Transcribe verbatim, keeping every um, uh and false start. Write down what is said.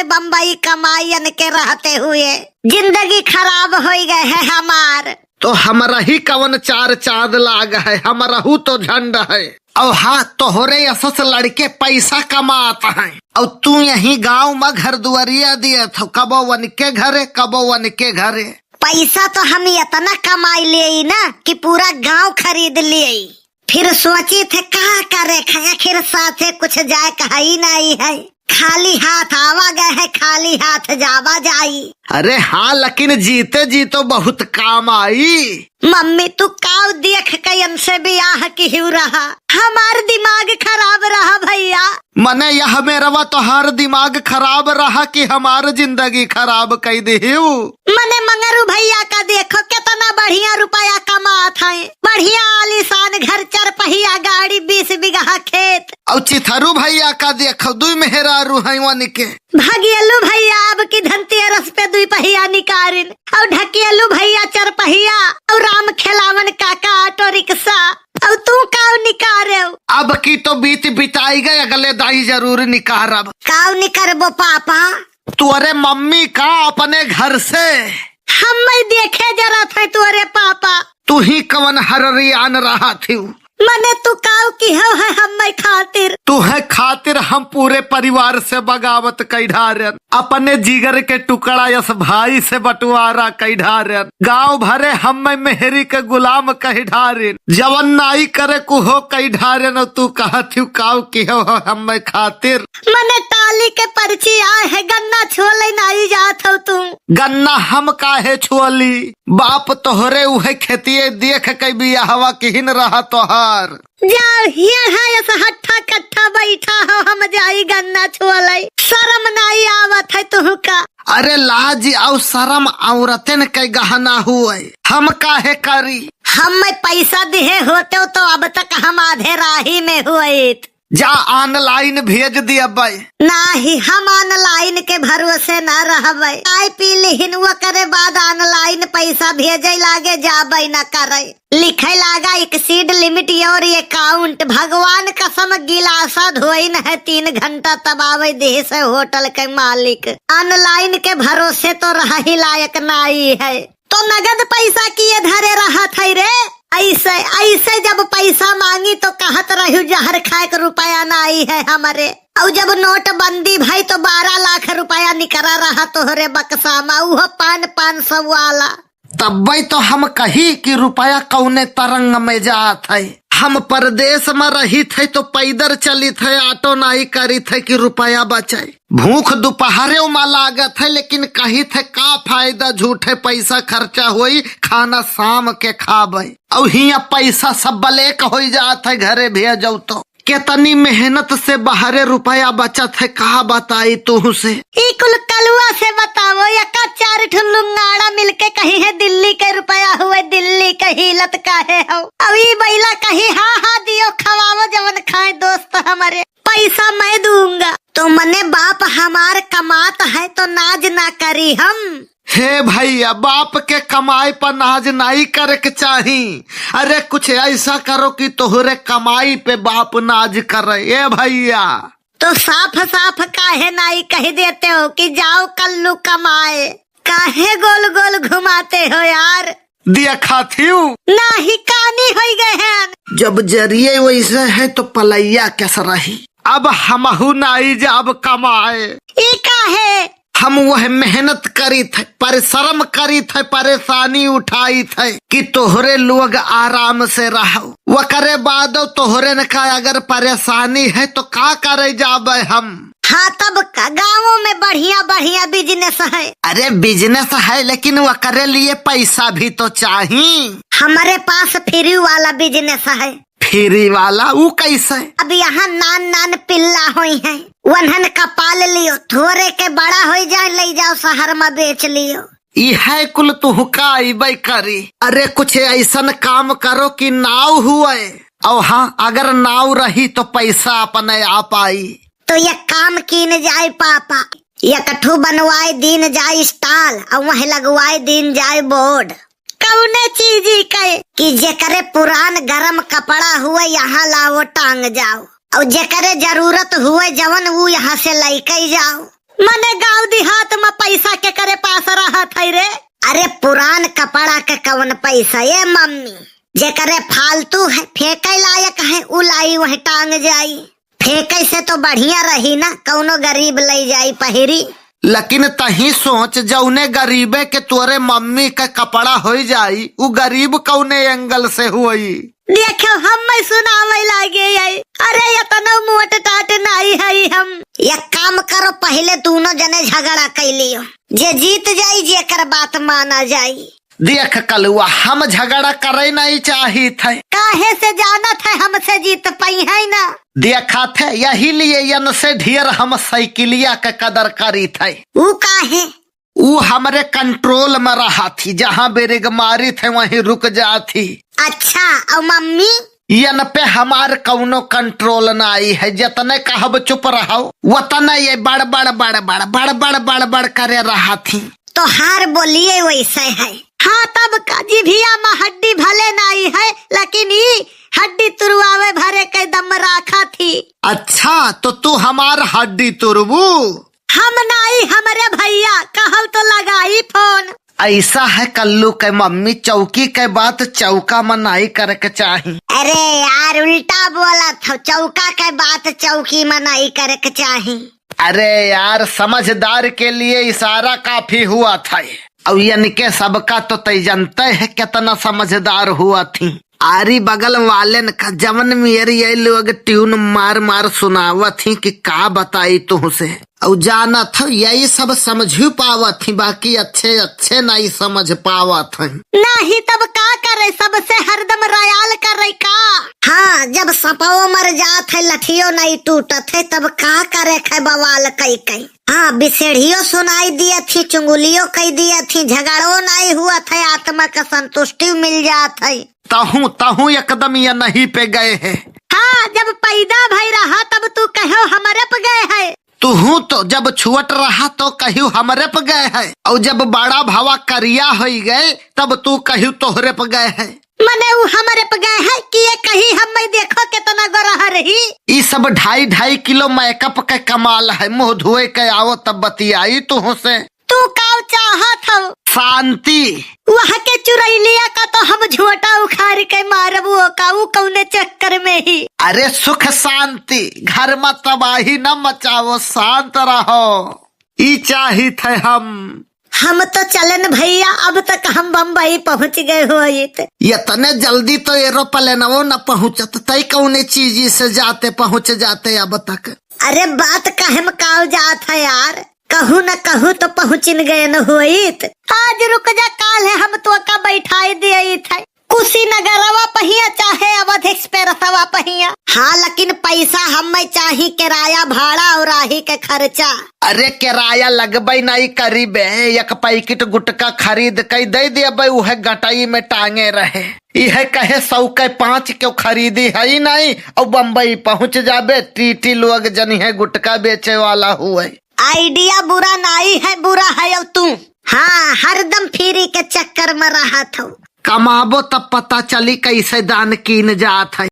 बम्बई कमाइयन के रहते हुए जिंदगी खराब होइ गए है हमार। तो हमरही कवन चार चाँद लाग है, हमरहू तो झंड है। और हाँ, तोहरे यस से लड़के पैसा कमात हैं, और तू यही गाँव मा घर दुआरिया दियत हो, कबो वनके घरे, कबो वनके घरे। पैसा तो हम इतना कमाई लेई ना कि पूरा गाँव खरीद लेई। फिर सोचित है का करे, आखिर साथे कुछ जाए कहाई नाई है। खाली हाथ आवा गए है, खाली हाथ जावा जाई। अरे हाँ, लेकिन जीते जी तो बहुत काम आई। मम्मी, तू काऊ देख के इनसे बियाह किहिउ रहा? हमार दिमाग खराब रहा भइया। मने यह मेरवा तोहार दिमाग खराब रहा कि हमार जिंदगी खराब कई दिहिउ? मने मंगरू भइया का देखो, केतना बढ़िया रुपया कमात हैं, बढ़िया आलीशान घर, चार पहिया गाड़ी, बीस बीघा खेत। और चिथरू भइया का देखो, दुई मेहरारू हैं वनके। भगियलू भइया अब की धनतेरस पे दुई पहिया निकारिन, और ढकियलू भइया चार पहिया, और राम खेलावन काका ऑटो रिक्शा, और तू काऊ निकारेउ? अब की तो बीत बिताई गए, अगले दाई जरूर निकारब। काऊ निकरबो पापा? तोरे मम्मी का अपने घर से। हम्मे देखे जरत है तोरे पापा। तू ही कवन हररियान रहा थिउ? मने तू काऊ किहो है हम्मे खातिर? तू है खातिर हम पूरे परिवार से बगावत कई ढारन, अपने जिगर के टुकड़ा यस भाई से बंटवारा कई ढारन, गाँव भरे हम्मे मेहरी के गुलाम कई ढारन, जवन नाई करे कुहो कई ढारन, और तू कहत हिउ काऊ किहो है हम्मे खातिर? मने टाली के पर्ची आए है, गन्ना छोले नाई जात हो तू। गन्ना हम काहे छोली? बाप तोहरे उहे खेतिए देख के बियाहवा किहिन रहा तोहार। जाओ, हिया है ऐसा हट्ठा कट्ठा बैठा हो, हम जाई गन्ना छोले। शर्म नाई आवत है तुहका? अरे लाज और शर्म औरतन के गहना हुए, हम काहे करी? हम्मे पैसा दिहे होते तो अब तक हम आधे राही में हुइत। जा online भेज दियबै। नाही, हम online के भरोसे ना रहबै। चाय पी लिहिन, ओकरे बाद online पैसा भेजे लागे जाबै ना करै। लिखे लागा exceed limit your account। भगवान कसम गिलासा धोइन है तीन घंटा तब आवै देह से होटल के मालिक। Online के भरोसे तो रह ही लायक नाई है। तो नगद पैसा किए धरे रहत है रे? ऐसे, ऐसे जब पैसा मांगी तो कहत रहू जहर खाए के रुपया नाई है हमरे। और जब नोटबंदी भई तो बारह लाख रुपया निकरा रहा तोहरे बक्सा में, उहो पान पाँच सौ वाला। तब्बै तो हम कही कि रुपया कौने तरंग में जात है। हम परदेस में रहित है तो पैदर चलित है, auto नाई करित है कि रुपया बचै। भूख दुपहरे में लागत है, लेकिन कहित है का फायदा, झूठे पैसा खर्चा होई, खाना शाम के खाबै। और हियाँ पैसा सब black होई जात है, घरे भेजौ तो। केतनी मेहनत से बहरे रुपया बचत है, का बताई तुहसे। ई कुल कलुआ से बतावो, एका चार ठो लुंगाड़ा मिलके कही है दिल्ली के रुपया हुए, दिल्ली के हिलत काहे हो। अब ई बैला कही, "हाँ, हाँ, दियो, खवावो जवन खाए दोस्त हमरे, पैसा मैं दूंगा।" तो मने बाप हमार कमात है तो नाज ना करी हम। हे भैया, बाप के कमाई पर नाज नाई करे के चाही। अरे कुछ ऐसा करो कि तोहरे कमाई पे बाप नाज करे। ए भैया, तो साफ साफ काहे नाई कह देते हो कि जाओ कल्लू कमाए? काहे गोल गोल घुमाते हो यार? देखा थियू? नाही, कानी होई गए हैं। जब जरिए वैसे है तो पलैया कैसे रही? अब हमहू नाई जाब कमाए। ई काहे? हम वह मेहनत करित है, परिश्रम करित है, परेशानी उठाइत है कि तोहरे लोग आराम से रहो। वकरे बाद तोहरे न का अगर परेशानी है तो का करे जाबे हम? हाँ, तब का, गाँवों में बढ़िया बढ़िया business है। अरे business है, लेकिन वकरे लिए पैसा भी तो चाही। हमरे पास free वाला business है। Free वाला? ऊ कैसे? अब यहाँ नान नान पिल्ला होई हैं, वन्हन का पाल लियो, थोरे के बड़ा होई जाए, ले जाओ शहर में बेच लियो। इहे कुल तुहका अइबै करी। अरे कुछ ऐसन काम करो कि नाव हुए, और हाँ, अगर नाव रही तो पैसा अपने आप आई। तो एक काम कीन जाए पापा, एक ठू बनवाए दीन जाए stall, और वहीं लगवाए दीन जाए board। कौने चीजी के? कि जेकरे पुरान गरम कपड़ा हुए, यहाँ लाओ टांग जाओ, और जेकरे जरूरत हुए जवन, ऊ यहाँ से लइके जाओ। मने गाँव देहात में पैसा केकरे पास रहत है रे? अरे पुरान कपड़ा के कवन पैसा ए मम्मी? जेकरे फालतू है, फेंके लायक है, उ लाई वहीं टांग जाई। फेंके से तो बढ़िया रही ना, कौनो गरीब लई जाई पहिरी। लेकिन तही सोच, जौने गरीबे के तोरे मम्मी के कपड़ा होई जाई, उ गरीब कौने एंगल से होई? देखो, हम मैं सुनावे लागे आई। अरे, इतना मोट टाट नाई है हम। एक काम करो, पहले दोनों जने झगड़ा कर लियो, जे जीत जाई, जेकर बात माना जाई। देख कलुआ, हम झगड़ा करे नहीं चाहित है। काहे से जानत है हमसे जीत पाई है ना? देखत है, यही लिए यन से ढेर हम साइकिलिया के कदर करीत है। ऊ काहे? ऊ हमरे कंट्रोल में रहा थी, जहाँ ब्रेक मारी थे वहीं रुक जा थी। अच्छा, और मम्मी? यन पे हमार कौनो कंट्रोल ना आई है, जतने कहब चुप रहो, वतने ये बड़ बड़ बड़ बड़ बड़ बड़ बड़ बड़ करे रहा थी। तोहार बोलिए वैसे है। हाँ, तब का जिभिया में हड्डी भले नाई है, लेकिन ई हड्डी तुरवावे भरे के दम राखा थी। अच्छा, तो तू हमार हड्डी तुरबू? हम नाई, हमरे भैया, कहल तो लगाई फोन। ऐसा है कल्लू के मम्मी, चौकी के बात चौका में नाई करे के चाही। अरे यार, उल्टा बोलत हो, चौका के बात चौकी में नाई करे के चाही। अरे यार, समझदार के लिए इशारा काफी हुआ था। और इनके सबका तो तय जनते है कितना समझदार हुआ थी। आरी बगल वालेन का जवन मेर ये लोग ट्यून मार मार सुनावत ही कि का बताई तुहसे। और जानत हो, यही सब समझ पावत ही, बाकी अच्छे अच्छे नहीं समझ पावत ही। नहीं तब का करे, सबसे हरदम रयाल करे का? हाँ, जब सपवो मर जात है, लठियो नहीं टूटत है, तब का करे खे बवाल कई कई? हाँ, बिसेढ़ियो सुनाई दिया थी, चुंगुलियो कई दिया थी, झगड़ो नहीं हुआ था, आत्मा का संतुष्टि मिल जात है। तहूँ, तहूँ एकदम ये नहीं पे गए है। हाँ, जब पैदा भई रहा तब तू कहो हमरे पे गए है। तुहूँ तो जब छुअट रहा तो कहियो हमरे पे गए है, और जब बड़ा भवा करिया होई गए तब तू कहियो तोहरे पे गए है। मने उ हमरे पे गए है कि ये कहीं हम मैं देखो कितना गोरहर ही। ई सब ढाई ढाई किलो मेकअप के कमाल है, मुँह धोए के आओ तब बतियाई तुहसे। तू काव चाहत हव? शांति। वह के चुरैलिया का तो हम झोटा उखाड़ के मारब, वो का उ कौने चक्कर में ही। अरे सुख शांति, घर में तबाही न मचाओ, शांत रहो, ई चाहित है हम। हम तो चलन भैया, अब तक हम बम्बई पहुँच गए होइत। इतने जल्दी तो एरोप्लेनवो न पहुँचत, तई कौने चीजी से जाते पहुँच जाते अब तक। अरे बात काहे में काव जात है यार, कहूँ न कहूँ तो पहुँचिन गए न होइत। आज रुक जा, काल है हम तो का बैठाई देइत है। कुशीनगरवा पहिया चाहे अवध एक्सप्रेसवा पहिया। हाँ, लेकिन पैसा हमें चाही, किराया भाड़ा और राही के खर्चा। अरे किराया लगबे नहीं करीबे, एक पैकेट गुटखा खरीद के दे देबे, उहे गटई में टांगे रहे। इहे कहे सौ के पाँच क्यों खरीदी है ही नहीं, और बम्बई पहुँच जाबे, टीटी लोग जनिहे गुटखा बेचे वाला हुए। आइडिया बुरा नाई है, बुरा है अब तू। हाँ, हरदम फ्री के चक्कर में रहत हो। कमाबो तब पता चली कैसे दान कीन जात है।